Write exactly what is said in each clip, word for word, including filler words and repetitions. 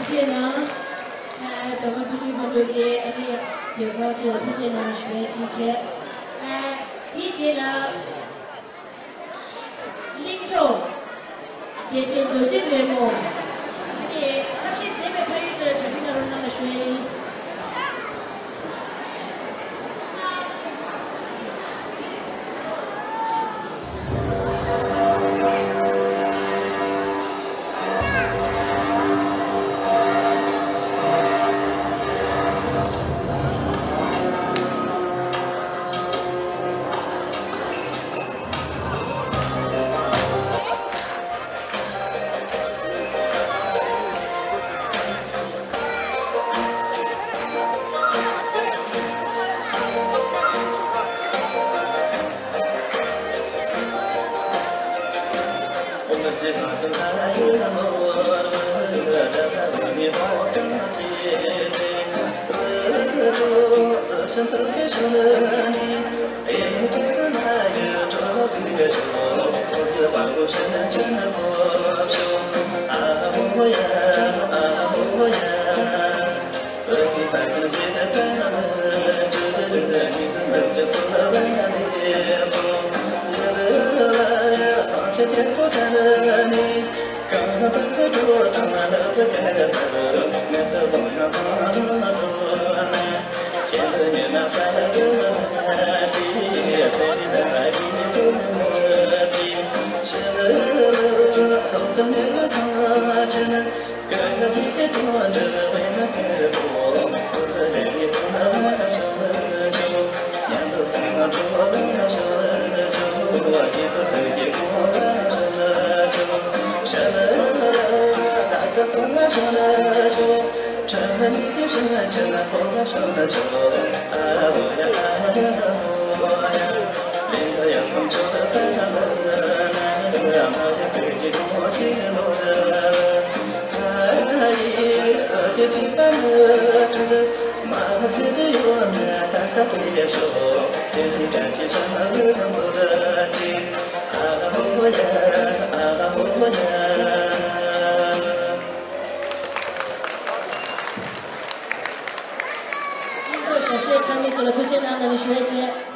ཐུགས་རྗེ་གནང་། ཨ། རྡ་རམ་ས་ཆུ་ཁོང་ཚོ་གི་ཨ་ནི་ཡོད་པ་ཚོ་ཐུགས་རྗེ་གནང་ཞུ་བའི་ཅིག་བྱས། ཨ། དེའི་རྗེས་ལ་གླིང་གྲོགས་བདེ་ཆེན་རྡོ་རྗེ་རོལ་མོ་ཨ་ནི་འཁྲབ་གཞས་མཛད་པའི་ཕ་ཡུལ་ཅར་གྲ་སྒྲིག་གནང་རོགས་གནང་ལ་ཞུ་ཡ་ཡིན། ཁོང་ཚོ་ཞབས་ཞུའི་ཚོགས་མི་ཚོ་ལ་ཐུགས་རྗེ་གནང་ལ་ནི་ཞུ་ཡ་བྱས།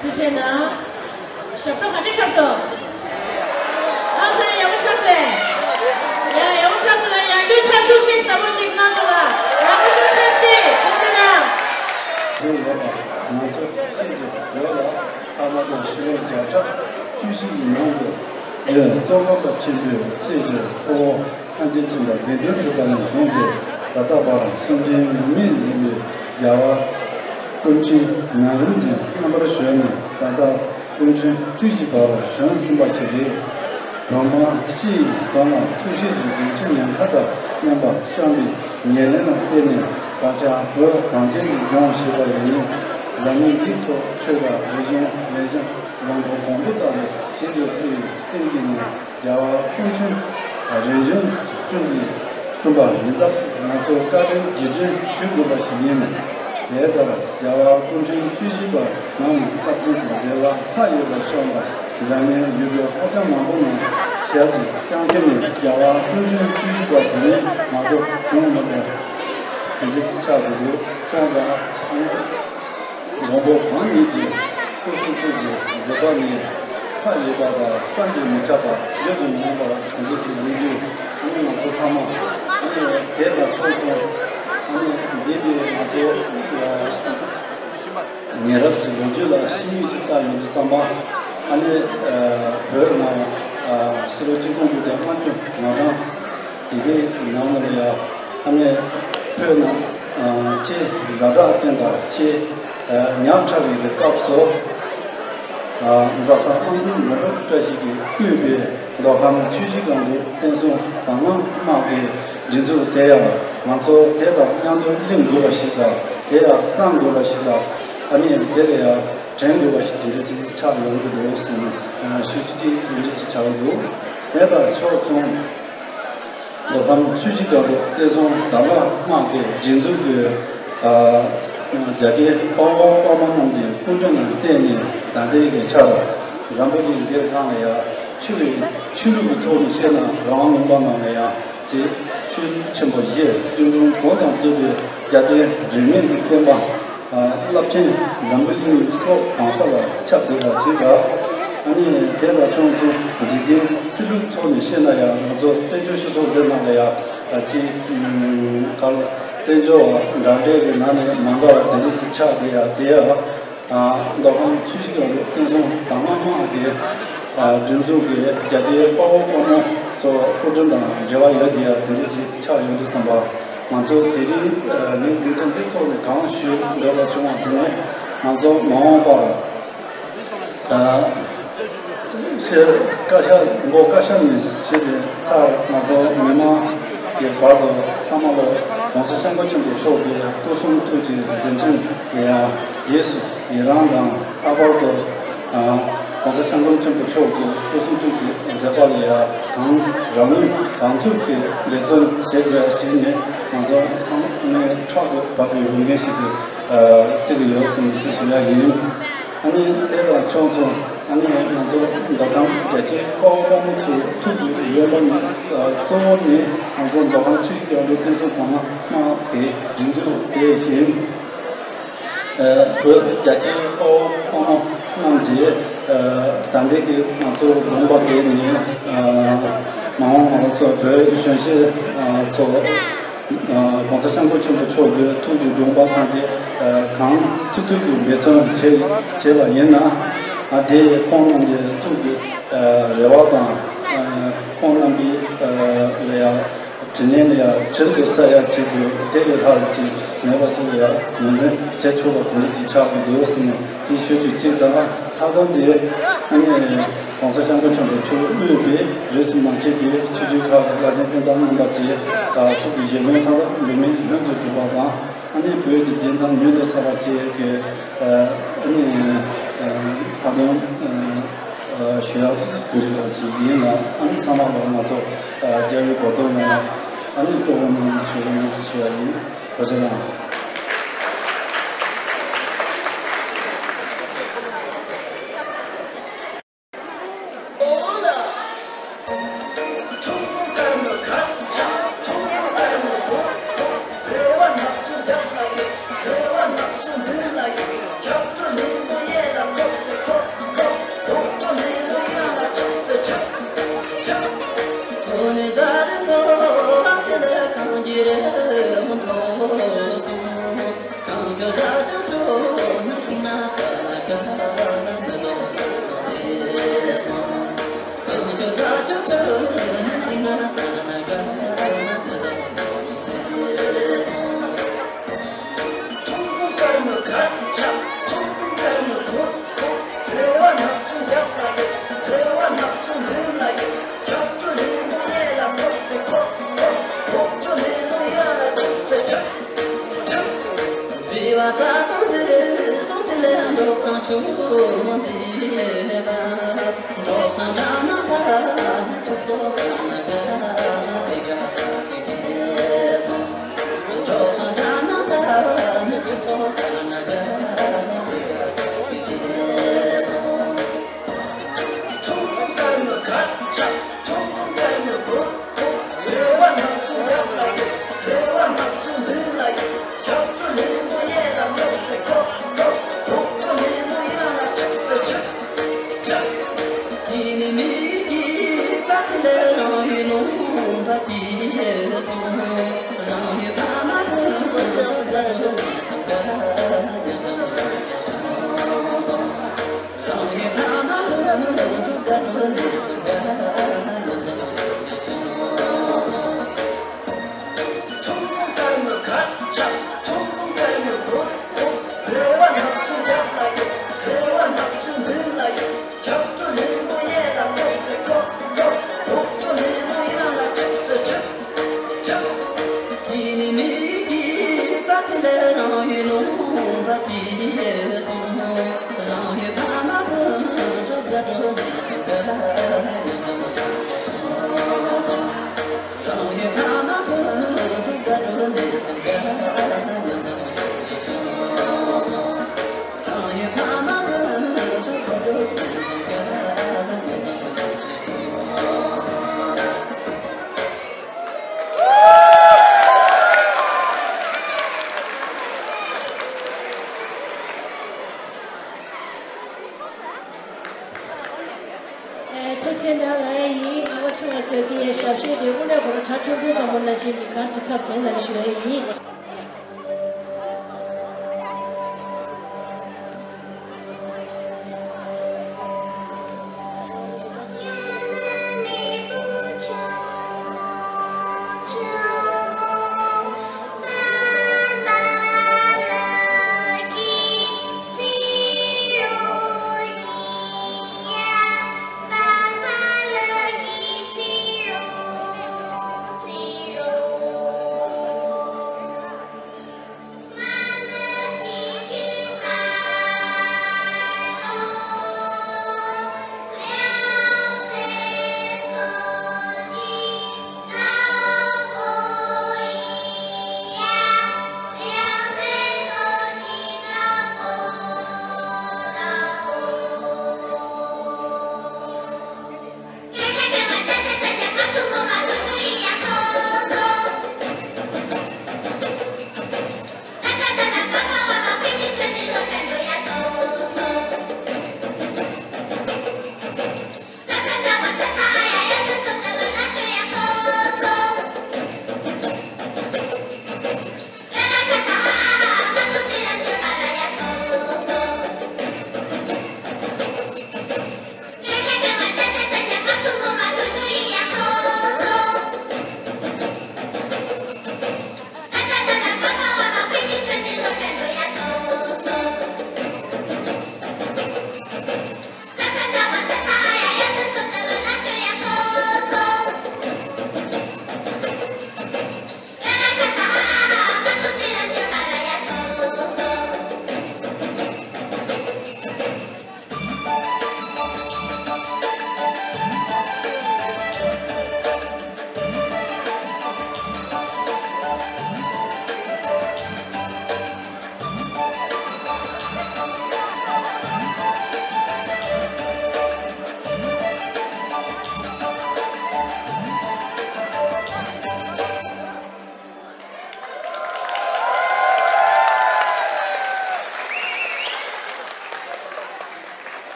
ཐུགས་རྗེ་གནང་། ཞབས་བྲོ་ག་འདྲ་འཁྲབ་སོང་། ཨ་ས་ཡག་པོ་འཁྲབ་སོང་ལེ། ཡ་ཡག་པོ་འཁྲབ་སོང་ལེ། ཡང་བསྐྱར་ཕྱག་ཤུགས་ཆེ་ཟབ་པོ་ཞིག་གནང་སོང་ལ། ཡག་པོ་ཞུ་ཆ་ཤིག་ཐུགས་རྗེ་གནང་། དེ་ཡོད་པ་ང་ཚོ་ཁྱེད་ཀྱི་བོད་ལ་ཨ་མ་དང་ཞི་བའི་བརྒྱ་ཕྲག་བཅུ་བཞི་ཡི་ནང་དུ་རྒྱལ་གཙོ་འཁོར་དང་ཆེན་པོའི་སྲས་ཀྱི་ཐུ་བོ། ཐམས་ཅད་མཁྱེན་པ་དགེ་འདུན་གྲུབ་པ་ནས་བཟུང་སྟེ་ད་ལྟ་བར་གསུམ་ལྡན་ཡོངས་སྨིན་འཛིན་པའི་རྒྱལ་བ་སྐུ་ཕྲེང་ན་རིམ་གྱི་རྣམ་པར་བཞུགས་ནས་ད་ལྟ་སྐུ་ཕྲེང་བཅུ་བཞི་བར་བྱོན་ཟིན་པ་ཞིག་རེད། བོད་འབངས་སྤྱི་ཡི་དོན་ལ་ཐུགས་བཞེད་ཀྱི་མཛད་འཕྲིན་ཉེན་ཁ་དང་མཉམ་པ་བཤམས་པའི་ཉེར་ལེན་ལ་བརྟེན་ནས་ད་ཆ་བོད་གངས་ཅན་གྱི་ལྗོངས་ཞེས་པ་ཡིན་ནོ། འཛམ་གླིང་འདིའི་ཐོག་ཆོས་དང་རིག་གཞུང་ལས་གཞུང་བཟང་པོ་གོང་བུ་ལྟ་བུ་ཞིག་ཏུ་བརྩི་བའི་རྟེན་གྱི་ནང་། རྒྱལ་བ་སྐུ་ཕྲེང་རིམ་བྱོན་བསྐྲུན་པའི་བསྐྲུན་པ་ཡིན་སྟབས་ང་ཚོས་བཀའ་དྲིན་རྗེས་དྲན་ཞུ་དགོས་པ་ཞིག་ཡིན། དེ་ལྟར་རྒྱལ་བ་སྐུ་ཕྲེང་བཅུ་བཞི་པ་ནང་ནས་སྟབས་ཅན་གྱི་མཛད་པ་མཐའ་ཡས་པ་བྱུང་བ་འཛམ་གླིང་ཡུལ་གྲུ་ཧ་ཅང་མང་པོ་ནང་ཞལ་གྱིས་བཅངས་ཀྱི་མེད། རྒྱལ་བ་སྐུ་ཕྲེང་བཅུ་བཞི་པ་དེ་ནི་མ་གཏོགས་བྱུང་མེད་པ་དེ་འདྲ་ཅིག་ཆགས་འདུག་སོང་ཙང་ཨ་ནི། མགོན་པོ་གང་ཉིད་ཀྱི་སྐུ་གསུང་ཐུགས་ཀྱི་མཛད་པ་ནི་མཐའ་ཡས་པ་དང་བསམ་གྱིས་མི་ཁྱབ་པ་བརྗོད་ཀྱིས་མི་ལང་བ་དེ་འདྲ་ཞིག་ཡིན་དུས། ཨ་ནི་ང་ཚོ་ཚང་མ་ཨ་ནི་དེ་ལ་ཕྱོགས་མཚུངས་ཨ་ནི་འདས་པའི་ང་ཚོ་ཉེ་རབས་ཀྱི་ལོ་རྒྱུས་ལ་ཕྱི་མིག་ཅིག་ལྟ་ཡོང་དུས་ཙམ་པ་ཨ་ནི་བོད་ནང་ཕྱི་ལོ་ཆིག་སྟོང་དགུ་བརྒྱ་ལྔ་བཅུ་ང་གྲངས། དེ་གའི་ནང་ལ་ཡ་ཨ་ནི་བོད་ནང་ཆེས་ཛ་དྲག་ཅན་དང་ཆེས་ཉག་ཕྲ་བའི་གི་སྐབས་སུ། རྫ་ས་ཨ་འབྲུག་ནོར་བུ་བཀྲ་ཤིས་ཀྱིས་བཏུས་པའི་མདོ་ཁམས་ཆུ་བཞི་སྒང་དྲུག་བསྟན་སྲུང་དར་དམར་དམག་གི་སྒྲིག་འཛུགས་དེ་ཡང་ང་ཚོ་དེ་དང་མཉམ་དུ་གླེང་དགོས་པ་ཞིག་དང་དེ་ཡང་གསང་དགོས་པ་ཞིག་དང་ཨ་ནི་དེ་ལ་ཡང་དྲན་དགོས་པ་ཞིག་དེ་འདྲ་ཅིག་ཆགས་ཡོང་གི་འདུག་ཟེར་ནས་ཞུ་རྒྱུ་ཅིག་དེ་འདྲ་ཅིག་ཆགས་ཀྱི་འདུག་དེ་དང་ཕྱོགས་མཚུངས། མདོ་ཁམས་ཆུ་བཞི་སྒང་དྲུག་བསྟན་སྲུང་དར་དམར་དམག་གི་སྒྲིག་འཛུགས་ཀྱི་རྒྱ་ཆེའི་དཔའ་བོ་དཔའ་མོ་རྣམས་ཀྱི་སྐུ་དྲིན་ལ་བརྟེན་ནས་ད་ལྟའི་གི་ཆར་འཛམ་བུ་གླིང་འདིར་གང་ལ་ཡང་ཆོས་ཀྱི་ཆོས་ལུགས་ཀྱི་ཐོག་ནས་བཤད་ན་རང་དབང་ལུང་པ་ནང་ལ་ཡང་ཅེས་ཆོས་ཆེན་པོ་བཞི་གཏུན་གྲོང་གོང་དང་བཅས་པའི་རྒྱལ་བསྟན་རིས་མེད་ཀྱི་བསྟན་པ། རླབས་ཆེན་འཛམ་བུ་གླིང་སོགས་གང་ས་ལ་ཁྱབ་བསྡད་པ་ཞིག་ལ། ཨ་ནི་དེ་དང་ཕྱོགས་མཚུངས་འཇིག་རྟེན་སྲིད་ལུགས་ཐོག་ནས་བཤད་ན་ཡང་ང་ཚོ་བཙན་བྱོལ་སྤྱི་ཚོགས་འདི་ནང་ལ་ཡང་ཅིག་ག་ལ་བཙན་བྱོལ་བ་འདྲ་འདྲ་གི་ནང་ནས་མ་འདྲ་བ་དེ་འདྲ་ཞིག་ཆགས་བསྡད་ཡ་དེ་ཡང་མདོ་ཁམས་ཆུ་བཞི་སྒང་དྲུག་བསྟན་སྲུང་དར་དམར་དམག་གི་སྒྲིག་འཛུགས་ཀྱི་རྒྱ་ཆེའི་དཔའ་བོ་དཔའ་མོ་ཚོ་སྐུ་དྲིན་དང་འབྲེལ་བ་ཡོད་བསྡད་ཡ་དེ་འདྲ་ཞིག་ཆགས་ཡོང་དུས་ཙམ་པ། ང་ཚོ་དེ་རིང་ངས་འདི་ཚོ་འདི་ཐོག་ནས་གང་ཞུ་འདོད་པ་བྱུང་བ་དེ་ནི་ང་ཚོ་མ་འོངས་པར་ཤེར་བཀའ་ཤག་མགོ་བཀའ་ཤག་ནས་བྱས་ཏེ་མཐར་ང་ཚོ་མི་མང་གི་བར་དུ་ཚང་མ་ལ་༸གོང་ས་༸སྐྱབས་མགོན་ཆེན་པོ་མཆོག་གི་སྐུ་གསུང་ཐུགས་ཀྱི་མཛད་འཕྲིན་ལ་ཡང་རྗེས་སུ་ཡི་རང་དང་ལྷག་པར་དུ་༸གོང་ས་༸སྐྱབས་མགོན་ཆེན་པོ་མཆོག་གི་སྐུ་གསུང་ཐུགས་ཀྱི་མཛད་པ་ལ་ཡང་གང་རང་ནུས་གང་ཐུབ་ཀྱིས་འབད་བརྩོན་བྱེད་དགོས་ཞེས་ནས་ང་ཚོ་ཚང་མས་ཕྲག་ཏུ་བབས་པའི་འོས་འགན་ཞིག་ཏུ་བརྩི་གི་ཡོད་ཟེར་ནས་དེ་ཞུ་ཡ་ཡིན། ཨ་ནི་དེ་དང་ཕྱོགས་མཚུངས་ཨ་ནི་ང་ཚོ་མདོ་ཁམས་རྒྱ་ཆེའི་དཔའ་བོ་དཔའ་མོ་ཚོའི་ཐུགས་སུ་ཡོད་པ་ནི་གཙོ་བོ་ནི་ང་ཚོ་མདོ་ཁམས་ཆུ་བཞི་སྒང་དྲུག་བསྟན་སྲུང་དར་དམར་དམག་གི་སྒྲིག་འཛུགས་དེ་བཞིན། བོད་རྒྱ་ཆེའི་དཔའ་བོ་དཔའ་མོ་རྣམས་ཀྱིས་ད་ལྟའི་གི་ང་ཚོ་དགོངས་པ་དེ་ནི་མ་འོངས་ང་ཚོ་བོད་གཞོན་སྐྱེས་ཚོ་༸གོང་ས་༸སྐྱབས་མགོན་ཆེན་པོ་མཆོག་གི་ཐུགས་ཀྱི་དགོངས་པ་ཐམས་ཅད་གང་ཐུབ་ཐུབ་ཀྱིས་འབད་བརྩོན་བྱེད་བྱས་པ་ཡིན་ན་དེ་ཁོང་རྣམས་ཀྱི་ཐུགས་ཀྱི་རེ་བ་དང་ཁོང་རྣམས་ཀྱི་ལ་ཡང་། དྲིན་ལན་ལ་ཡང་དྲིན་དུ་གསབ་ཡ་ཆེད་དུ་དེ་ལས་ལྷག་ཅིག་ མེད་པ་ཅིག་ལ་ཡང་ངོས་འཛིན་བྱེད་ཆོག་པ་དེ་འདྲ་ཅིག་ཆགས་ཀྱི་འདུག་ཟེར་ནས་དེ་ཞུ་རྒྱུ་གཅིག་དང་། ལྷག་དོན་དེ་ཨ་ནི་༸གོང་ས་༸སྐྱབས་མགོན་ཆེན་པོ་མཆོག་དབུས་པའི་རིས་སུ་མ་ཆད་པའི་ཆོས་བརྒྱུད་ཁག་གི་བླ་ཆེན་སྤུན་ཟླ་རྣམ་པ་བཅས་ཐུགས་ཀྱི་བཞེད་དགོངས་མཐའ་དག་འབད་མེད་ལྷུན་གྱིས་གྲུབ་པ་དང་། ཨ་ནི་བོད་ཀྱི་བདེན་མཐའ་མྱུར་དུ་གསལ་བ་བཅས་ཀྱི་ཨ་ནི་ལྷག་དོན་ཞུ་ཡག་དེ་འདྲ་ཅིག་ཡིན་ལ། ཨ་ནི་ཚང་མ་ལ་ང་ཚོ་རྒྱལ་བའི་གོ་སྟོན་ལ་ཨ་ནི་སྤྲོ་བོ་གནང་ཞུ་གི་ཡིན་ཟེར་ཞུ་བ་ཡིན། ཐུགས་རྗེ་གནང་། ཐུགས་རྗེ་གནང་ལ་ཡིན། ཨ་མ་ཆུང་བ་ཚོས་ཀྱི་ཞབས་ཕྱི་དེ་དངོས་གནས་ཁོ་རང་བྱ་ཆུང་ཆུང་དང་པོ་ནང་བཞིན་གྱི་གར་གྱི་འཁྲབ་སོང་ལ་ཞུ་ཡ་ཡིན།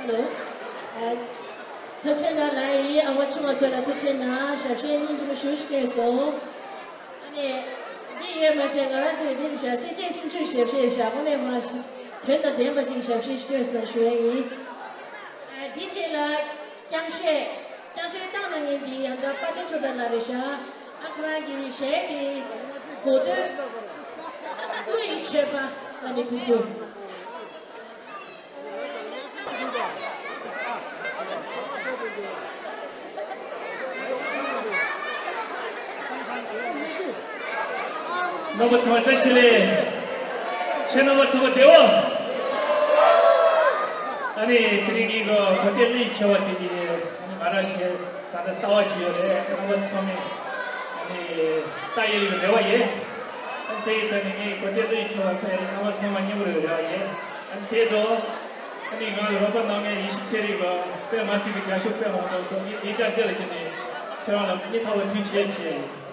ཨ། ཐུགས་རྗེ་གནང་ལགས་ཡིན། ཨ་མ་ཆུང་བ་ཚོ་ལ་ཐུགས་རྗེ་གནང་། ཞབས་ཕྱི་སྙིང་རྗེ་མོ་ཞུ་ཞུ་སྐྱོན་སོང་། ཨ་ནི། འདི་ཡོད་མ་ཚད་ང་རང་ཚོའི་འདི་ནི་ཞག་སེར་བྱེས་སུམ་ཅུའི་ཞབས་ཕྱི་ཞག་དངོས་གནས་མ་ཞིག་དོན་དང་ལྡན་པ་ཅིག་ཞབས་ཕྱི་སྐྱོན་སོང་ཞུ་ཡ་ཡིན། ཨ། དེ་རྗེས་ལ། རྐྱང་གཞས། རྐྱང་གཞས་བཏང་གནང་མཁན་འདི་ཡང་དག་དཔལ་ལྡན་ཆོས་གྲགས་ལགས་རེད་ཤག་ཨ། ཁོ་རང་གི་གཞས་དེ་གོ་དོན། ཀླུ་ཡི་མཆོད་པ་ལ་ནི་ཕུལ་རྒྱུ། རྣམ་པ་ཚང་མ་བཀྲ་ཤིས་བདེ་ལེགས། ཁྱེད་རྣམ་པ་ཚང་མ་བདེ་བོ། ཨ་ནི་དེ་རིང་ངའི་གོ་གོ་ཐོས་གླུ་ཡི་མཆོད་པ་ཟེར་གྱི་ཡོད། ཨ་ནི་ང་རང་ཞེས་ད་ལྟ་གསར་པ་ཞིག་ཡོད་རེད། རྣམ་པ་ཚང་མས་ཨ་ནི་ལྟ་ཡོད་རེད་པ་ཡིན། ཨ་ནི་དེ་ཡི་ཚེ་ནི་ངའི་གོ་ཐོས་གླུ་ཡི་མཆོད་པ་ཕེབས་རེད། རྣམ་པ་ཚང་མ་མཉེས་པོ་རེད་པ་ཡིན། ཨ་ནི་དེ་དང་ཨ་ནི་ང་ལ་རོགས་པ་གནང་མཁན་ཡེ་ཤེས་ཚེ་རིང་གི་དཔེ་མ་སྲིད་པའི་རྒྱབ་སྐྱོར་དཔེ་མང་པོ་གནང་སོང་། ངས་ཡིག་ཆ་འདི་ལ་བརྟེན་ནས་ཁྱེད་རང་ལ་སྙིང་ཐག་པ་ཐུགས་རྗེ་ཆེ་ཞུ་ཡ་ཡིན།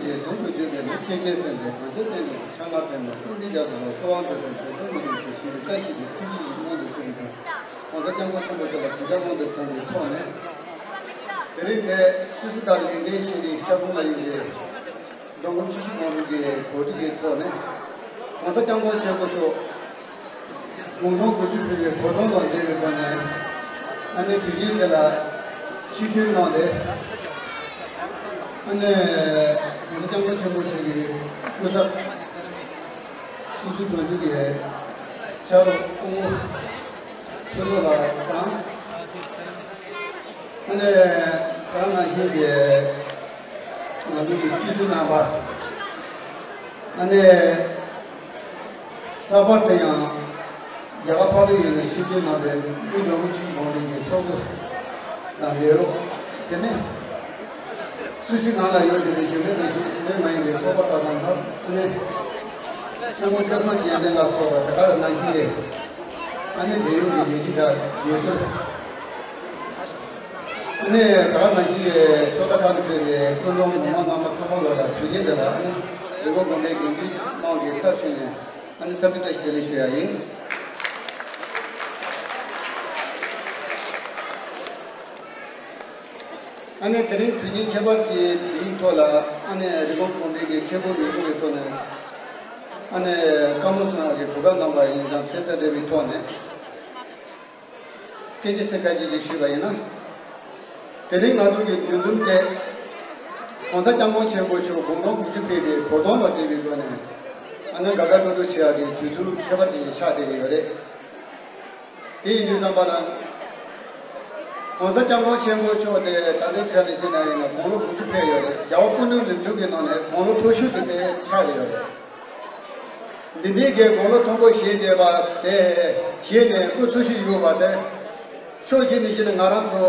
ཞེས་གསུང་དུ་བརྗོད་པས་ནི། ཤེས་བྱའི་སེམས་དེ་གང་བྱས་བསྟན་ཏེ། ཕྱག་ན་པདྨོ་སྟོང་གི་རྒྱ་མཚོ་ལ། གསོལ་བ་འདེབས་དང་བྱོན་སོང་མི་ལུས་སུ། ཞེས་བཀྲ་ཤིས་ཀྱི་ཚིག་བཞི་ཡིས་སྔོན་དུ་བསུས་ཏེ། གང་ཟག་སྐྱབས་མགོན་ཆེན་པོ་མཆོག་ལ་གུས་ཕྱག་སྔོན་དུ་བཏང་བའི་ཐོག་ནས། དེ་རིང་འདིར་སུད་སི་དང་ལིང་ཏེན་ཤེས་རིག་སྐྱབས་མགོན་ལ་ཡོད་པའི་མདོ་སྔགས་ཆོས་སྲིད་གོང་འཕེལ་གྱི་གོ་སྒྲིག་གི་ཐོག་ནས། གང་ཟག་སྐྱབས་མགོན་ཆེན་པོ་མཆོག་དགུང་གྲངས་དགུ་བཅུ་ཕེབས་པའི་གོ་སྟོན་དང་འབྲེལ་བའི་སྒོ་ནས། ཨ་ནི་དུས་ཆེན་དེ་ལ་ཆིབས་བསྒྱུར་གནང་སྟེ། ཨ་ནི་གང་ཟག་སྐྱབས་མགོན་ཆེན་པོ་མཆོག་གི་སྐུ་ཚབ། སུད་སི་དོན་གཅོད་ཀྱི་ཕྱག་རོགས་སྐུ་ངོ་ཕུན་ཚོགས་ལགས་དང་། ཨ་ནི་རང་ནང་བཞིན་གྱི་ང་ཚོ་གི་སྤྱི་ཟུར་རྣམ་པ། ཨ་ནི་ལྷག་པར་དུ་ཡང་རྒྱ་གར་འཕགས་པའི་ཡུལ་ནས་ཆིབས་བསྒྱུར་གནང་བའི་དབུས་འགྲོ་བ་ཆོས་ཀྱི་གོང་འཕེལ་གྱི་ཚོགས་གཙོ་དང་ལས་རོགས། དེ་ནས་སུད་སི་ནང་ལ་ཡོད་བསྡད་པའི་རྒྱུན་ལས་དང་རྒྱུན་ལས་མ་ཡིན་པའི་ཚོགས་པ་ཁག་དང་ཁག་ཨ་ནི་སྐྱབས་མགོན་ཆེན་པོ་རྒྱལ་བསྟན་ལ་སོགས་པ་དེ་ག་ལ་ནང་བཞིན་གྱི་ཨ་ནི་འབྲེལ་ཡོད་ཀྱི་ལས་བྱེད་དང་རྒན་གསོ། ཨ་ནི་དེ་ག་ནང་བཞིན་གྱི་ཤོག་ཁག་ཁག་ནས་ཕེབས་པའི་སྐུ་མགྲོན་ངོ་མ་རྣམ་པ་ཚང་མ་ལོ་ལ་དུས་ཆེན་འདི་ལ་ཨ་ནི་རི་མོ་དགོན་པའི་དགེ་འདུན་དམངས་ཀྱི་ཚབ་ཞུས་ནས་ཨ་ནི་འཚམས་འདྲི་བཀྲ་ཤིས་བདེ་ལེགས་ཞུ་ཡ་ཡིན། ཨ་ནི་དེ་རིང་དུས་ཆེན་ཁྱད་པར་གྱི་འདིའི་ཐོག་ལ་ཨ་ནི་རི་མོ་དགོན་པའི་གི་མཁན་པོ་མི་འདུག་པའི་ཐོག་ནས། ཨ་ནི་བཀའ་མོལ་གནང་བ་གི་གོ་སྐབས་གནང་བ་ཡིན་ཙང་། དེ་དང་འབྲེལ་བའི་ཐོག་ནས་སྐད་ཆ་ཚིག་ཁ་ཅིག་ཅིག་ཞུས་པ་ཡིན་ན། དེ་རིང་ང་ཚོ་གི་འདུ་འཛོམས་དེ་གོང་ས་སྐྱབས་མགོན་ཆེན་པོ་མཆོག་དགུང་གྲངས་དགུ་བཅུ་ཕེབས་པའི་གོ་སྟོན་དང་འབྲེལ་བའི་སྒོ་ནས། ཨ་ནི་དགའ་དགའ་སྤྲོ་སྤྲོ་བྱེད་ཡག་གི་དུས་ཚོད་ཁྱད་པར་ཅན་ཞིག་ཆགས་བསྡད་ཀྱི་ཡོད་རེད། དེ་ཡིན་དུས་ཙམ་པ་ལ། གོང་ས་སྐྱབས་མགོན་ཆེན་པོ་མཆོག་དེ་ད་ལྟའི་ཆ་ནས་བཤད་ན་ཡིན་ན་དགུང་ལོ་དགུ་བཅུ་ཕེབས་ཡོད་རེད། རྒྱལ་བ་སྐུ་ཕྲེང་རིམ་བྱོན་གྱི་ནང་ནས་དགུང་ལོ་མཐོ་ཤོས་དེ་དེ་ཆགས་ཡོད་རེད། འདི་འདྲའི་གི་དགུང་ལོ་མཐོན་པོ་བཞེས་བསྡད་པ་དེ། བཞེས་ནས་སྐུ་འཚོ་བཞུགས་ཡོད་པ་དེ། ཕྱོགས་གཅིག་ནས་བཤད་ན་ང་རང་ཚོ་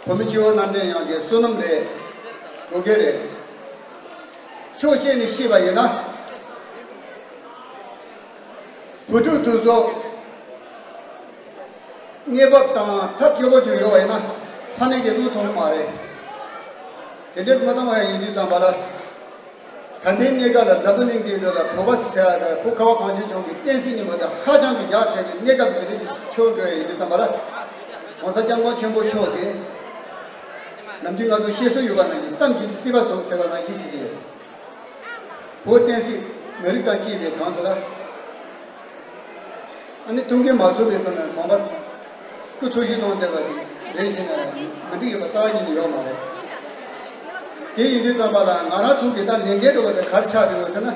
བོད་མི་སྤྱི་བོ་གནམ་བསྟན་ཡོངས་ཀྱི་བསོད་ནམས་རེད། བོད་སྐད་རེད། ཕྱོགས་གཅིག་ནས་བཤད་པ་ཡིན་ན། བུ་ཕྲུག་དེ་ཚོ་གནས་བབ་དང་ཐབས་སྐྱོ་པོ་ཅིག་ཡོད་པ་ཡིན་ན་ཕ་མས་ཀྱིས་བློ་ཐོངས་མ་རེད། དེ་འདྲའི་མ་བཏང་བ་ཡིན་དུས་ཙམ་པ་ལ། ད་ལྟའི་གནས་སྐབས་ལ་འཛམ་བུ་གླིང་འདིའི་ནང་ལ་བོད་པ་ཟེར་ཡ་དང་བོད་ཁ་བ་གངས་ཅན་ལྗོངས་ཀྱི་བསྟན་སྲིད་གཉིས་པོ་དེ་ཧ་ཅང་གི་ཉག་ཕྲ་བའི་གནས་སྐབས་འདི་འདྲ་ཅིག་འཁྱོལ་འགྲོ་ཡ་ཡིན་དུས་ཙམ་པ་ལ། གོང་ས་སྐྱབས་མགོན་ཆེན་པོ་མཆོག་གིས་ནམ་རྒྱུན་ང་ཚོ་བཤད་སྲོལ་ཡོད་པ་ནང་བཞིན། བསམ་གྱིས་མི་ཁྱབ་པ་བཟོ་ཟེར་བ་ནང་བཞིན་ཞིག་བྱས། བོད་བསྟན་སྲིད་མི་རིགས་དང་བཅས་པའི་སྒང་དུ་ལ། ཨ་ནི་ཐུགས་འགན་མ་བཟོད་པའི་ཐོག་ནས་དགོངས་པ་སྐུ་འཚོ་བཞུགས་གནང་བསྡད་པ་ཅིག་རེད་ཟེར་ན་མི་འགྲིག་ཡོད་པ་རྩ་བ་ཉིད་ནས་ཡོད་མ་རེད། དེ་ཡིན་དུས་ཙམ་པ་ལ་ང་རང་ཚོ་གི་ད་ལས་འགན་འདྲ་བོ་དེ་ག་རེ་ཆགས་བསྡད་ཡོད་ཟེར་ན།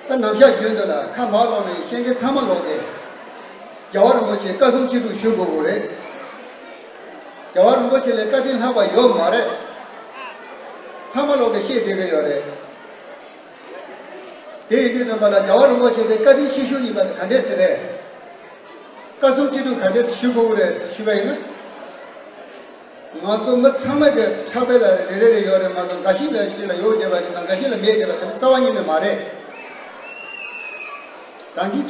ད་ནམ་ཞག་རྒྱུན་དུ་ལ་ཁ་མར་ལོག་ནས་བཤད་མཁན་ཚང་མ་ལོག་སྟེ། རྒྱལ་བ་རིན་པོ་ཆེ་བཀའ་གསུང་ཅི་སྒྲུབ་ཞུ་དགོས་དགོས་རེད། རྒྱལ་བ་རིན་པོ་ཆེ་ལས་བཀའ་དྲིན་ལྷག་པ་ཡོད་མ་རེད། ཚང་མ་ལོག་གིས་བཤད་བསྡད་ཀྱི་ཡོད་རེད། དེ་ཡིན་དུས་ཙམ་པ་ལ་རྒྱལ་བ་རིན་པོ་ཆེ་དེ་བཀའ་དྲིན་ཆེ་ཤོས་ཡིན་པ་དེ་ག་འདྲས་སེ་རེད། བཀའ་གསུང་ཅི་སྒྲུབ་ག་འདྲས་སེ་ཞུ་དགོས་ཀྱི་རེད་ཞུས་པ་ཡིན་ན། ང་ཚོ་མི་ཚང་མ་གི་ཕྲག་པའི་ལ་རེ་རེ་རེ་ཡོད་རེད་མ་གཏོགས། འགའ་ཞིག་ལ་ཅིག་ལ་ཡོད་བསྡད་པ་ཞིག་དང་། འགའ་ཞིག་ལ་མེད་བསྡད་པ་དེ་རྩ་བ་ཉིད་ནས་མ་རེད། ད་གིན་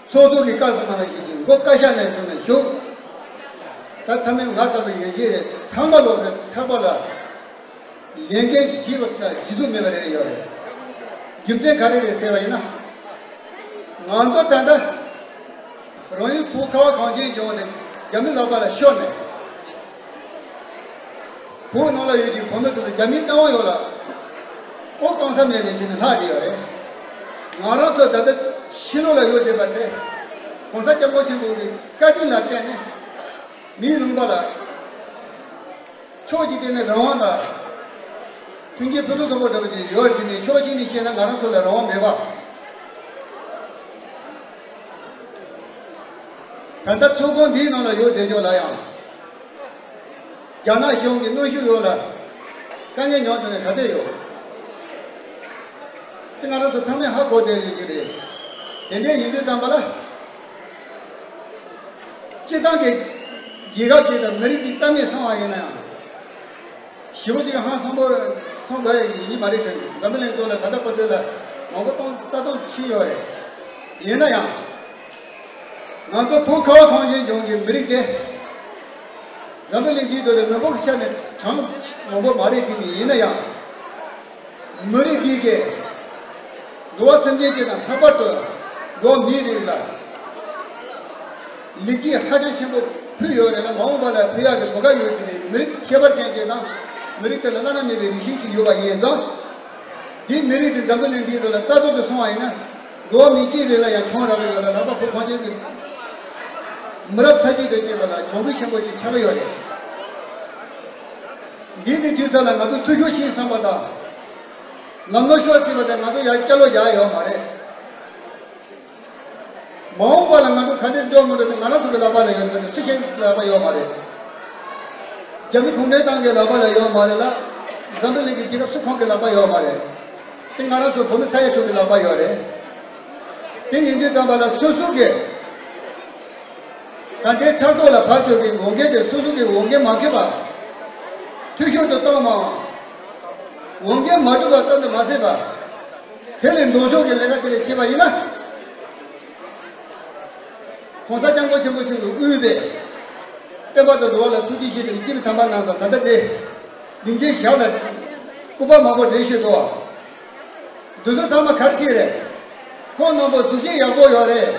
ཚོགས་གཙོ་གི་བཀའ་གསུང་གནང་བ་ཞིག་བཞིན་མགོ་བཀའ་ཤག་ནས་བཟུང་ནས་བཞུགས། ད་མཐའ་མའི་ང་ལྟ་བུའི་ཡན་ཆད་ཚང་མ་ལོག་གི་ཕྲག་པ་ལ་ལས་འགན་གྱི་བྱེད་པ་ཇི་ཚོད་མེད་པ་རེ་རེ་ཡོད་རེད། རྒྱུ་མཚན་ག་རེ་རེད་ཟེར་བ་ཡིན་ན། ང་ཚོ་ད་ལྟ་རང་ཡུལ་བོད་ཁ་བ་གངས་ཅན་ལྗོངས་དེ་རྒྱ་མི་ལག་པ་ལ་ཤོར་ནས། བོད་ནང་ལ་ཡོད་ཀྱི་བོད་མི་དེ་ཚོ་རྒྱ་མིའི་བཙན་དབང་འོག་ལ་ཨོ་གཏོང་ས་མེད་ནས་བྱས་ནས་ལྷག་བསྡད་ཡོད་རེད། ང་རང་ཚོ་ད་ལྟ་ཕྱི་ལོགས་ལ་ཡོད་བསྡད་པ་དེ་གོང་ས་སྐྱབས་མགོན་ཆེན་པོ་གི་བཀའ་དྲིན་ལ་བརྟེན་ནས་མིའི་ལུང་པ་ལ་ཕྱོགས་གཅིག་བལྟས་ན་རང་དབང་དང་མཐུན་རྐྱེན་ཕུན་སུམ་ཚོགས་པ་འདྲ་པོ་ཅིག་ཡོད་དེ་ནས། ཕྱོགས་གཅིག་ནས་བཤད་ན་ང་རང་ཚོ་ལ་རང་དབང་མེད་པ། ད་ལྟ་ཚོགས་ཁང་འདིའི་ནང་ལ་ཡོད་བསྡད་རྒྱུ་ལ་ཡང་རྒྱ་ནག་གཞུང་གི་གནོན་ཤུགས་འོག་ལ་དཀའ་ངལ་མྱངས་བྱུང་བའི་ག་ཚོད་ཡོད། དེ་ང་རང་ཚོ་ཚང་མས་ཧ་གོ་བསྡད་ཡོད་ཀྱི་རེད། དེ་འདྲ་ཡིན་དུས་ཙམ་པ་ལ། སྤྱིར་བཏང་གི་རྒྱལ་ཁབ་ཅིག་དང་མི་རིགས་ཅིག་རྩ་མེད་སོང་བ་ཡིན་ན་ཡང་། ཞེ་པོ་ཅིག་ཧང་སང་པོ་སོང་དགོས་ཡ་ཡིན་གྱི་མ་རེད་དྲན་གྱི། འཛམ་བུ་གླིང་ཐོག་ལ་ད་ལྟ་བར་དུ་ལ་མང་པོ་གཏོང་ལྟ་སྟངས་ཕྱིན་ཡོད་རེད། ཡིན་ན་ཡང་། ང་ཚོ་བོད་ཁ་བ་གངས་ཅན་ལྗོངས་ཀྱི་མི་རིགས་དེ། འཛམ་བུ་གླིང་འདིའི་ཐོག་ལ་མི་འབོར་གྱི་ཆ་ནས་གྲངས་མང་པོ་མ་རེད་དེ་ནི། ཡིན་ན་ཡང་། མི་རིགས་འདི་གས་འགྲོ་བ་སེམས་ཅན་གཅིག་དང་ལྷག་པར་དུ་འགྲོ་བ་མིའི་རིགས་ལ་ལེགས་སྐྱེས་ཧ་ཅང་ཆེན་པོ་ཕུལ་ཡོད་རེད་ལ། མ་འོངས་པ་ལ་ཕུལ་ཡག་གི་གོ་སྐབས་ཡོད་དེ་ནས། མི་རིགས་ཁྱད་པར་ཅན་ཅིག་དང་མི་རིགས་དེ་ལ་བླ་ན་མེད་པའི་རིགས་ཤིག་ཅིག་ཡོད་པ་ཡིན་ཙང་། འདིའི་མི་རིགས་དེ་འཛམ་བུ་གླིང་འདིའི་ཐོག་ལ་རྩ་ཐོག་ཏུ་སོང་བ་ཡིན་ན། འགྲོ་བ་མི་སྤྱིའི་རིགས་ལ་ཡང་གྱོང་རག་གི་ཡོད་ལ། རང་དབང་བོད་གངས་ཅན་གྱི་མི་རབས་ཚ་རྒྱུད་དེ་བཅས་པ་ལ་གྱོང་གུད་ཆེན་པོ་ཞིག་ཆགས་ཀྱི་ཡོད་རེད། འདི་ནི་དུས་ཐོག་ལ་ང་ཚོ་འཐུས་ཤོར་ཕྱིན་བསམ་པ་དང་། ལམ་ལྷོང་ཤོར་ཟིན་པ་དེ་ང་ཚོ་ཡར་སྐྱ་ལོ་རྒྱག་ཡོད་མ་རེད། མ་འོངས་པ་ལ་ང་ཚོ་ག་འདྲས་འགྲོ་མི་འགྲོ་དེ་ང་རང་ཚོ་གི་ལག་པ་ལ་ཡོད་མ་རེད། སུ་གཞན་གྱི་ལག་པ་ཡོད་མ་རེད། རྒྱ་མི་གུང་ཁྲན་ཏང་གི་ལག་པ་ལ་ཡོད་མ་རེད་ལ། འཛམ་བུ་གླིང་གི་རྒྱལ་ཁབ་སུ་གང་གི་ལག་པ་ཡོད་མ་རེད། དེ་ང་རང་ཚོ་བོད་མི་ས་ཡ་དྲུག་གི་ལག་པ་ཡོད་རེད། དེ་ཡིན་དུས་ཙམ་པ་ལ་སོ་སོ་གི་ད་ལྟའི་ཕྲག་ཐོག་ལ་བབས་ཡོད་ཀྱི་འོས་འགན་དེ་སོ་སོ་གི་འོས་འགན་མ་འཁྱོལ་བ། འཐུས་ཤོར་དུ་གཏོང་མ། འོས་འགན་མ་འགྲུབ་པ་ཙམ་དུ་མ་ཟད་པ། དེ་ལས་ལྡོག་ཕྱོགས་ཀྱི་ལས་ཀ་དེ་ལས་བྱས་པ་ཡིན་ན། ༸གོང་ས་༸སྐྱབས་མགོན་ཆེན་པོ་མཆོག་གིས་དབུས་པའི་བསྟན་པ་དང་འགྲོ་བ་ལ་ཐུགས་རྗེ་ཆེ་དེ་སྐྱེས་བུ་དམ་པ་རྣམས་དང་། ད་ལྟ་དེ་སྡིངས་ཆའི་ཞབས་ལ་སྐུ་པར་མང་པོ་བྲིས་ཤོད་དོ། འདི་ཚོ་ཚང་མ་ག་རེ་བྱས་རེད། ཁོང་རྣམ་པ་གཟུགས་གཞི་ཡག་པོ་ཡོད་རེད།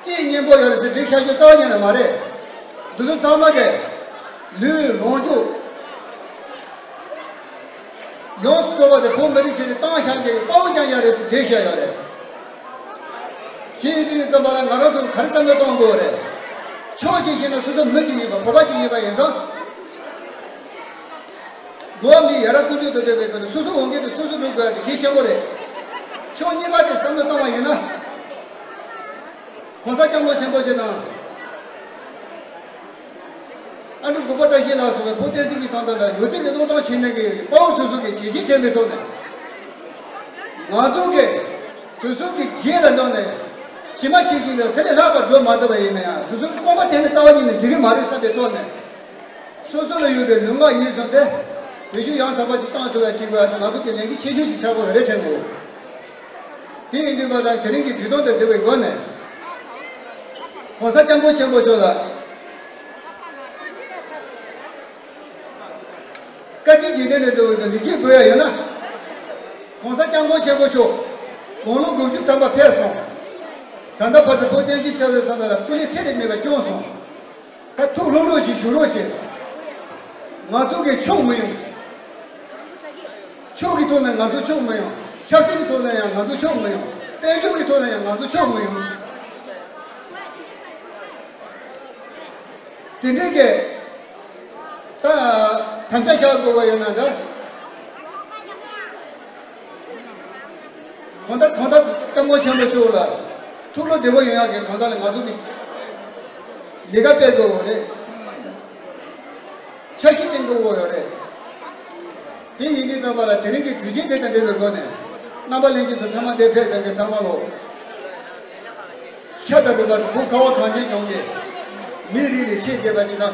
སྐད་སྙན་པོ་ཡོད་རེད་ཟེར་བྲིས་བཞག་རྒྱུ་རྩ་བ་ཉིད་ནས་མ་རེད། འདི་ཚོ་ཚང་མ་གི་ལུས་ལོངས་སྤྱོད་ཡོངས་སུ་རྫོགས་པ་དེ་བོད་མི་རིགས་ཆེད་དུ་བཏང་བཞག་མཁན་གྱི་དཔའ་བོ་རྐྱང་རྐྱང་རེད་ཟེར་བྲིས་བཞག་ཡོད་རེད། བྱས་ཡོད་དུས་ཙམ་པ་ལ་ང་རང་ཚོ་ག་རེ་བསམ་བློ་གཏོང་དགོས་རེད། ཕྱོགས་གཅིག་བཤད་ན་སོ་སོ་མི་གཅིག་ཡིན་པ། བོད་པ་གཅིག་ཡིན་པ་ཡིན་ཙང་། འགྲོ་བ་མི་ཡ་རབས་ཀུན་སྤྱོད་དུ་འགྲོ་བའི་སྐོར་ནས་སོ་སོའི་འོས་འགན་དེ་སོ་སོས་སྒྲུབ་དགོས་ཡ་དེ་གལ་ཆེན་པོ་རེད། ཕྱོགས་གཉིས་པ་དེ་བསམ་བློ་བཏང་བ་ཡིན་ན། ༸གོང་ས་༸སྐྱབས་མགོན་ཆེན་པོ་མཆོག་དང་། ཨ་འབྲུག་གུས་པ་བཀྲ་ཤིས་ལགས་སོགས་པའི་བོད་བསྟན་སྲིད་ཀྱི་དོན་དག་ལ་ཡོད་ཚད་ཀྱི་བློས་གཏོང་བྱེད་མཁན་གྱི་དཔའ་བོ་དེ་ཚོ་གིས་ཇི་བཞིན་དྲན་པའི་ཐོག་ནས། ང་ཚོ་གིས་དེ་ཚོ་གི་རྗེས་ལ་འབྲངས་ནས་ཇི་མ་ཇི་བཞིན་དང་དེ་ལས་ལྷག་པར་འགྲོ་མ་ཐུབ་པ་ཡིན་ན་ཡང་། དེ་ཚོ་གི་རྐང་པ་དེད་ནས་རྩ་བ་ཉིད་ནས་འགྲིག་གི་མ་རེད་བསམ་པའི་ཐོག་ནས། སོ་སོ་ལ་ཡོད་པའི་ལུས་ངག་ཡིད་གསུམ་དེ་བེད་སྤྱོད་ཡང་དག་པ་ཞིག་གཏོང་ཐུབ་པ་བྱེད་དགོས་ཡ་དེ་ང་ཚོ་གི་ལས་འགན་ཆེ་ཤོས་ཤིག་ཆགས་དགོས་རེད་དྲན་འདུག་དེ་ཡིན་དུས་མ་ཚང་དེ་རིང་གི་དུས་སྟོན་དང་འབྲེལ་བའི་སྒོ་ནས། ༸གོང་ས་༸སྐྱབས་མགོན་ཆེན་པོ་མཆོག་ལ་བཀའ་དྲིན་རྗེས་དྲན་ལས་འདུག་པའི་ལེགས་སྐྱེས་འབུལ་ཡ་ཡོད་ན། ༸གོང་ས་༸སྐྱབས་མགོན་ཆེན་པོ་མཆོག་དགུང་ལོ་དགུ་བཅུ་ཐམ་པ་ཕེབས་སོང་། ད་ལྟ་བར་དུ་བོད་བསྟན་སྲིད་གསལ་བའི་དོན་དག་ལ་སྐུ་ལས་ཚད་ལས་མེད་པ་བསྐྱོན་སོང་། ད་ཐུགས་ལྷོད་ལྷོད་ཅིག་བཞུགས་རོགས་བྱེད། ང་ཚོ་གིས་ཆོག་མི་ཡོང་། ཆོས་ཀྱི་ཐོག་ནས་ང་ཚོ་ཆོག་མི་ཡོང་། ཆབ་སྲིད་ཀྱི་ཐོག་ནས་ཡང་ང་ཚོ་ཆོག་མི་ཡོང་། དཔལ་འབྱོར་གྱི་ཐོག་ནས་ཡང་ང་ཚོ་ཆོག་མི་ཡོང་། དེ་འདྲའི་གི་ད་དམ་བཅའ་བཞག་དགོས་པ་ཡོད་ན་འདྲ། གང་ལྟར་གང་ལྟར་སྐྱབས་མགོན་ཆེན་པོ་མཆོག་ལ་ཐུགས་བློ་བདེ་པོ་ཡོང་ཡག་གི་གང་ལྟར་ལ་ང་ཚོ་གི་ལས་ཀ་སྤེལ་དགོས་པ་རེད། འཆར་གཞི་བཏིང་དགོས་པ་ཡོད་རེད། དེ་ཡིན་དུས་ཙམ་པ་ལ་དེ་རིང་གི་དུས་ཆེན་དེ་དང་འབྲེལ་བའི་སྒོ་ནས་རྣམ་པ་ལྷན་རྒྱས་ཚོ་ཚང་མ་འདིར་ཕེབས་བསྡད་མཁན་ཚང་མ་ལོ། ཤ་དང་རུས་པ་བོད་ཁ་བ་གངས་ཅན་ལྗོངས་ཀྱི་མིའི་རིགས་ལས་ཆེས་བསྡད་པ་ཅིག་དང་།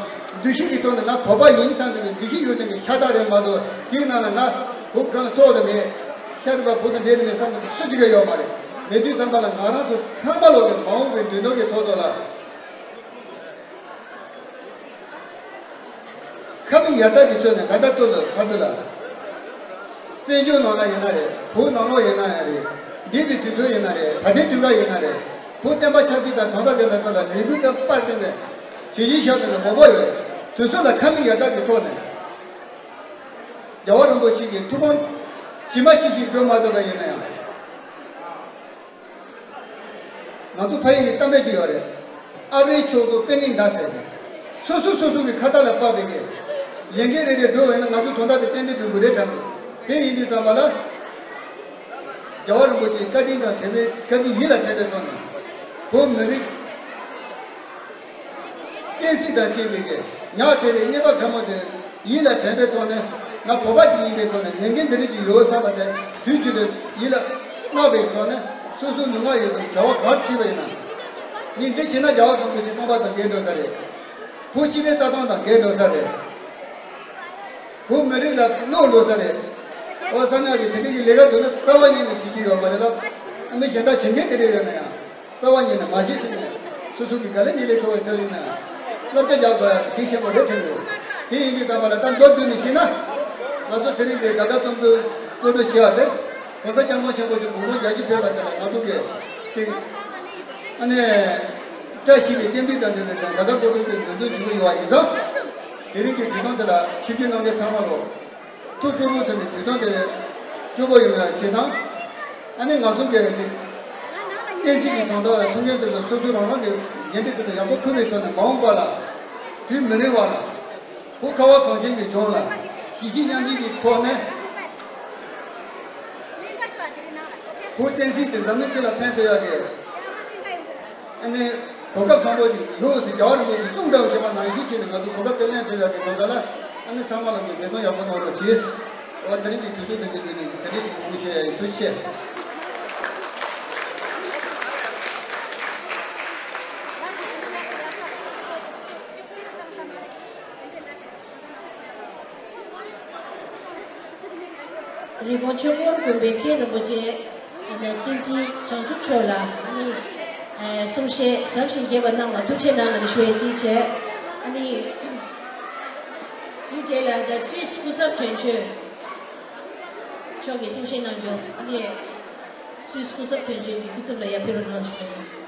འདུ་ཤེས་ཀྱི་ཐོག་ནས་ང་བོད་པ་ཡིན་བསམ་པའི་འདུ་ཤེས་ཡོད་མཁན་གྱི་ཤ་སྟག་རེད་མ་གཏོགས། དེའི་ནང་ལ་ང་བོད་གང་ལ་གཏོགས་དང་མེད། ཤ་རུས་པ་བོད་དང་འབྲེལ་ནས་མེད་བསམ་པ་སུ་གཅིག་ཀྱང་ཡོད་མ་རེད། མེད་དུས་ཙམ་པ་ལ་ང་རང་ཚོ་ཚང་མ་ལོ་གི་མ་འོངས་པའི་མདུན་ནོར་གྱི་ཐོག་ཐོག་ལ། ཁ་མིག་ཡར་ལྟ་གི་ཚུལ་ནས་ད་ལྟ་ཚུལ་དུ་ཕར་འདུག་ལ། བཙན་བྱོལ་ནང་ལ་ཡིན་ན་རེད། བོད་ནང་ལོགས་ཡིན་ན་ཡང་རེད། འདས་པའི་དུས་ཚོད་ཡིན་ན་རེད། ད་ལྟའི་དུས་སྐབས་ཡིན་ན་རེད། བོད་བསྟན་པ་ཆབ་སྲིད་དང་དོན་དག་གི་ལས་དོན་ལ་ལས་འགུལ་དང་པར་བཏོན་ནས་ཇི་བཞིན་བཞག་དགོས་ནས་མང་པོ་ཡོད་རེད། དུས་ཚོད་ལ་ཁ་མིག་ཡར་ལྟ་གི་ཐོག་ནས། རྒྱལ་བ་རིན་པོ་ཆེ་གི་ཐུགས་དགོངས་ཇི་མ་ཇི་བཞིན་སྒྲུབ་མ་ཐུབ་པ་ཡིན་ན་ཡང་། ང་ཚོ་ཕ་ཡུལ་གྱི་གཏམ་དཔེ་ཅིག་ཡོད་རེད། ཨ་ཕའི་ཕྱོགས་སུ་དཔེ་ནི་མདའ་ཟེར་ཞིང་། སོ་སོ་སོ་སོ་གི་ཁ་ཏ་ལ་དཔག་པའི་གི་ལས་འགན་རེ་རེ་སྒྲུབ་པ་ཡིན་ན་ང་ཚོ་དོན་དག་དེ་ཏན་ཏན་སྒྲུབ་དགོས་རེད་དྲན་འདུག་དེ་ཡིན་དུས་ཙམ་པ་ལ། རྒྱལ་བ་རིན་པོ་ཆེའི་བཀའ་དྲིན་དང་དྲན་པའི་བཀའ་དྲིན་ཡིད་ལ་དྲན་པའི་ཐོག་ནས། བོད་མི་རིགས་བསྟན་སྲིད་དང་བཅས་པའི་གི་ཉག་ཕྲ་བའི་གནས་བབ་ཕྲ་མོ་དེ་ཡིད་ལ་དྲན་པའི་ཐོག་ནས། ང་བོད་པ་ཅིག་ཡིན་པའི་ཐོག་ནས་ལས་འགན་འདི་འདྲ་ཅིག་ཡོད་བསམ་པ་དེ་དུས་རྒྱུན་དུ་ཡིད་ལ་བརྣག་པའི་ཐོག་ནས། སོ་སོའི་ལུས་ངག་ཡིད་གསུམ་བྱ་བ་ག་རེ་བྱས་པ་ཡིན་ན། ངས་འདི་བྱས་ན་རྒྱལ་བ་རིན་པོ་ཆེ་སྟོང་པ་དང་འགལ་འགྲོ་ས་རེད། བོད་སྤྱི་པའི་རྩ་དོན་དང་འགལ་འགྲོ་ས་རེད། བོད་མི་རིགས་ལ་བློ་ལོག་ས་རེད། ཨོ་བསམ་ཡག་གི་དེ་འདྲ་གི་ལས་ཀ་འདི་ནི་རྩ་བ་ཉིད་ནས་བྱེད་རྒྱུ་ཡོད་མ་རེད་ལ། ཨ་མི་གཞན་དག་བྱེད་མཁན་དེ་འདྲ་ཡོད་ན་ཡང་། རྩ་བ་ཉིད་ནས་མ་བྱེད་ཟེར་ནས། སོ་སོ་གི་དགའ་ལས་ཉེ་ལས་མཐོ་བའི་དོན་ཡིན་ན། བསླབ་བྱ་རྒྱག་དགོས་ཡ་དེ་གལ་ཆེན་པོ་རེད་དྲན་འདུག་དེ་ཡིན་དུས་ཙམ་པ་ལ་ད་མདོར་བསྡུས་ནས་བཤད་ན། ང་ཚོ་དེ་རིང་འདིར་དགའ་དགའ་སྤྲོ་སྤྲོ། སྤྲོ་སྤྲོ་ཞེས་པ་དེ། ༸གོང་ས་༸སྐྱབས་མགོན་ཆེན་པོ་མཆོག་དགུང་ལོ་བརྒྱད་ཅུ་ཕེབས་པ་དེ་ལ་ང་ཚོ་གིས་ཅིག་ཨ་ནི། བཀྲ་ཤིས་པའི་རྟེན་འབྲེལ་དང་འབྲེལ་བའི་དང་རྒྱ་གར་སྐོར་སྤྲོ་དེ་འདོན་སྤྲོད་བྱེད་ཀྱི་ཡོད་པ་ཡིན་ཙང་། དེ་རིང་གི་དུས་སྟོན་དེ་ལ་ཆིབས་བསྒྱུར་གནང་མཁན་ཚང་མ་ལོ། ཐུགས་སྤྲོ་པོ་དང་ནི་དུས་སྟོན་དེ་སྤྲོ་པོ་ཡོང་ཡག་བྱེད་དང་། ཨ་ནི་ང་ཚོ་གིས་ཅིག་བསྟན་སྲིད་ཀྱི་དོན་དག་ལ་ཐུགས་འགན་དེ་ཚོ་སོ་སོ་རང་རང་གི་འགན་འཁྲི་དེ་ཚོ་ཡག་པོ་འཁུར་བའི་ཐོག་ནས་མ་འོངས་པ་ལ། དུས་མི་རིང་བ་ལ། བོད་ཁ་བ་གངས་ཅན་གྱི་ལྗོངས་ལ་གཞིས་བྱེས་མཉམ་སྐྱེད་ཀྱི་ཐོག་ནས། བོད་བསྟན་སྲིད་དེ་འཛམ་གླིང་སྤྱི་ལ་ཕན་ཐོགས་ཡག་གི། ཨ་ནི། གོ་སྐབས་བཟང་པོ་ཞིག་ཡོད་ཟེར་རྒྱལ་བ་རིན་པོ་ཆེས་གསུངས་དང་ཞེས་པ་ནང་བཞིན་བྱས་ནས་ང་ཚོ་གོ་སྐབས་དེ་ལེན་ཐུབ་ཡག་གི་དོན་དག་ལ། ཨ་ནི་ཚང་མ་ལ་ངས་འབད་བརྩོན་ཡག་པོ་གནང་རོགས་གྱིས། འོ་དེ་རིང་གི་དུས་ཚོད་དེ་འདི་འདི་ནས་དེ་འདྲ་ཞིག་གོ་སྐབས་ཞུ་ཡག་ཡིན། ཐུགས་རྗེ་ཆེ། རི་ཀོན་ཆོས་འཁོར་དགོན་པའི་མཁན་རིན་པོ་ཆེ་ཨ་ནི་བསྟན་འཛིན་བྱང་ཆུབ་མཆོག་ལ་ཨ་ནི་ཨེ་གསུང་བཤད་ཟབ་ཞིང་རྒྱས་པ་གནང་བ་ཐུགས་རྗེ་གནང་ལ་ཞུ་ཡས་ཅིག་བྱས། ཨ་ནི་དེའི་རྗེས་ལ་ད་སུད་སི་སྐུ་ཚབ་དོན་གཅོད་མཆོག་གིས་གསུང་བཤད་གནང་རྒྱུ། ཨ་ནི་སུད་སི་སྐུ་ཚབ་དོན་གཅོད་ཀྱི་སྐུ་ཚབ་ལ་ཡར་ཕེབས་རོགས་གནང་ཞུ་ཡིན།